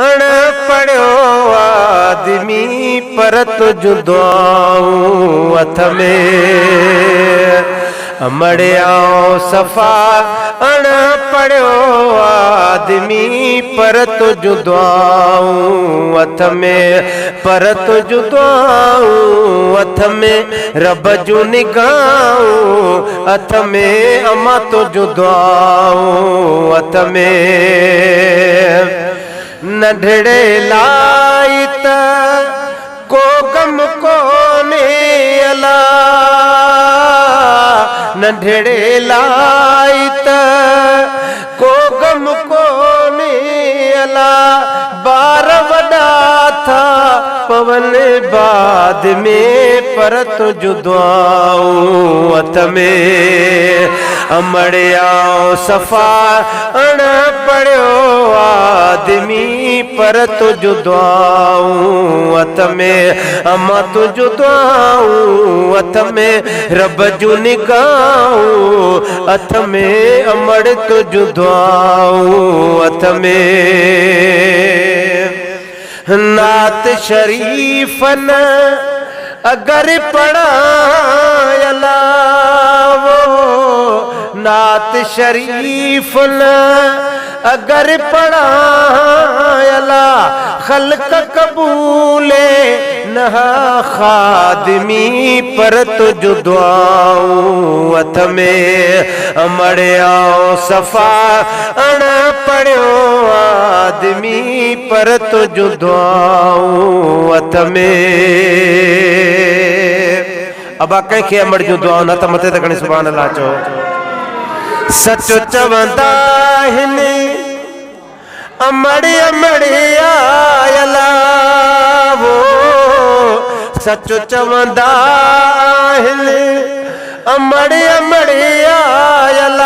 اڻ پڙهيو آدمي پر تنهنجون دعائون هٿ ۾. امڙ آئون صفا اڻ پڙهيو آدمي پر تنهنجون دعائون هٿ ۾. پر تنهنجون دعائون هٿ ۾، رب جون نگاهون هٿ ۾، امان تنهنجون دعائون هٿ ۾. ننڍڙي لاءِ ته ڪو غم ڪونهي الا، ننڍڙي لاءِ ته ڪو غم ڪونهي الا، ٻار وڏا ٿا پون بعد ۾، پر تنهنجون دعائون هٿ ۾. امڙ آئون صفا اڻ پڙهيو آدمي پر تنهنجون دعائون هٿ ۾. امان تنهنجون دعائون هٿ ۾، رب جون نگاهون هٿ ۾، امڙ تنهنجون دعائون هٿ ۾. نعت شريف نه اگر پڙهان الا، نعت شريف نه اگر پڙهان الا، خلق قبولي نه خادمي پر تنهنجون دعائون هٿ ۾. امڙ آئون صفا اڻ پڙهيو آدمي پر تنهنجون دعائون هٿ ۾. ابا ڪنهن کي امڙ جون دعائون هٿ مٿي ته کڻي سبحان الله چئو. سچ چوندا آهن امڙ امڙ آيل، سچ چوندا آهن امڙ امڙ آيل،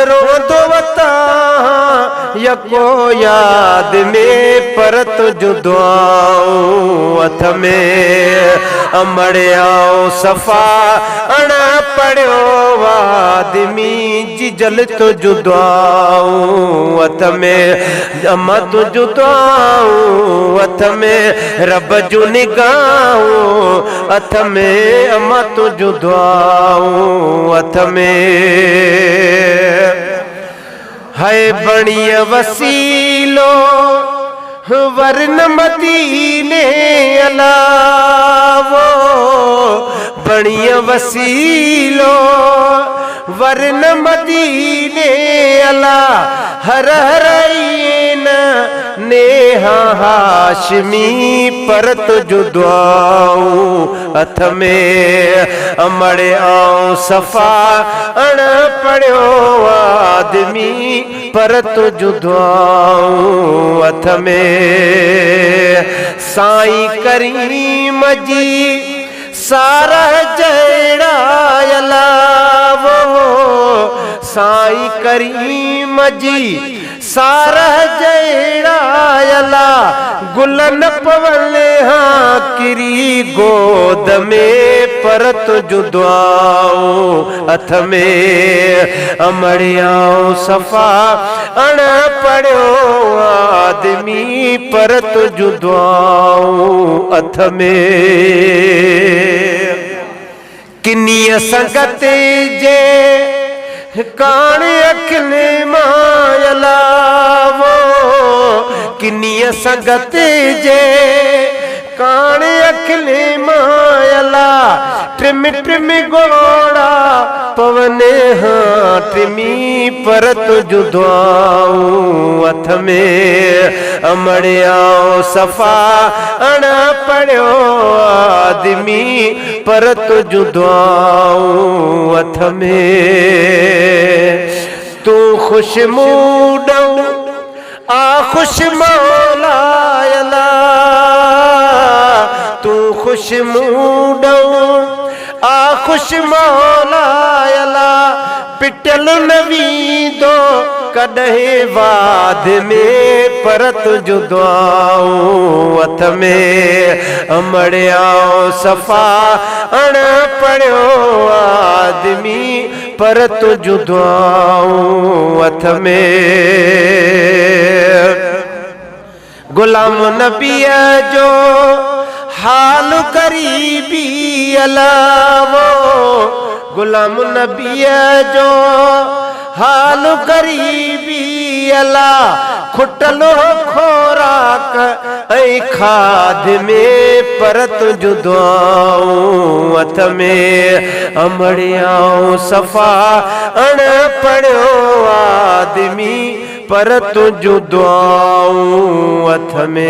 روئندو وتان يڪو ياد ۾ پر تنهنجون دعائون هٿ ۾. امڙ آئون صفا اڻ پڙهيو آدمي، جيجل تنهنجون دعائون هٿ ۾. امان تنهنجون دعائون هٿ ۾، رب جون نگاهون هٿ ۾، امان تنهنجون دعائون هٿ ۾. هي بڻيءَ وسيلو ورن مديني الا، بڻيءَ وسيلو ورن مديني الا، هر هر نه نيها هاشمي پر تنهنجون دعائون هٿ ۾. امڙ آئون صفا اڻ پڙهيو آدمي پر تنهنجون دعائون هٿ ۾. سائين ڪريم جي سارا جهڙا الا، سائين ڪريم جي سارا جهڙا الا، گل نه پون ها ڪري گود ۾ پر تنهنجون دعائون هٿ ۾. امڙ آئون صفا اڻ پڙهيو آدمي پر تنهنجون دعائون هٿ ۾. ڪنيءَ سنگت جي ڪاڻ اکين مان الا، ڪنيءَ سنگت جي ڪاڻ اکين مان الا، ٽم ٽم ڳوڙها پون ها ٽمي پر تنهنجون دعائون هٿ ۾. امڙ آئون صفا اڻ پڙهيو آدمي پر تنهنجون دعائون هٿ ۾. تون خوش مون ڏئون آ خوش مولا الا، تون خوش مون ڏئون آ خوش مولا الا، پٽيل نه ويندو ڪڏهن واد ۾ پر تنهنجون دعائون هٿ ۾. امڙ آئون صفا اڻ پڙهيو آدمي پر تنهنجون دعائون هٿ ۾. غلام نبيء جو حال غريبي علاوو غلام نبيء جو حال غريبي الا کٽل هو خوراڪ ۽ کاڌ ۾ پر تنهنجون دعائون هٿ ۾ امڙيائون صفا اڻ پڙهيو آدمي پر تنهنجون دعائون هٿ ۾.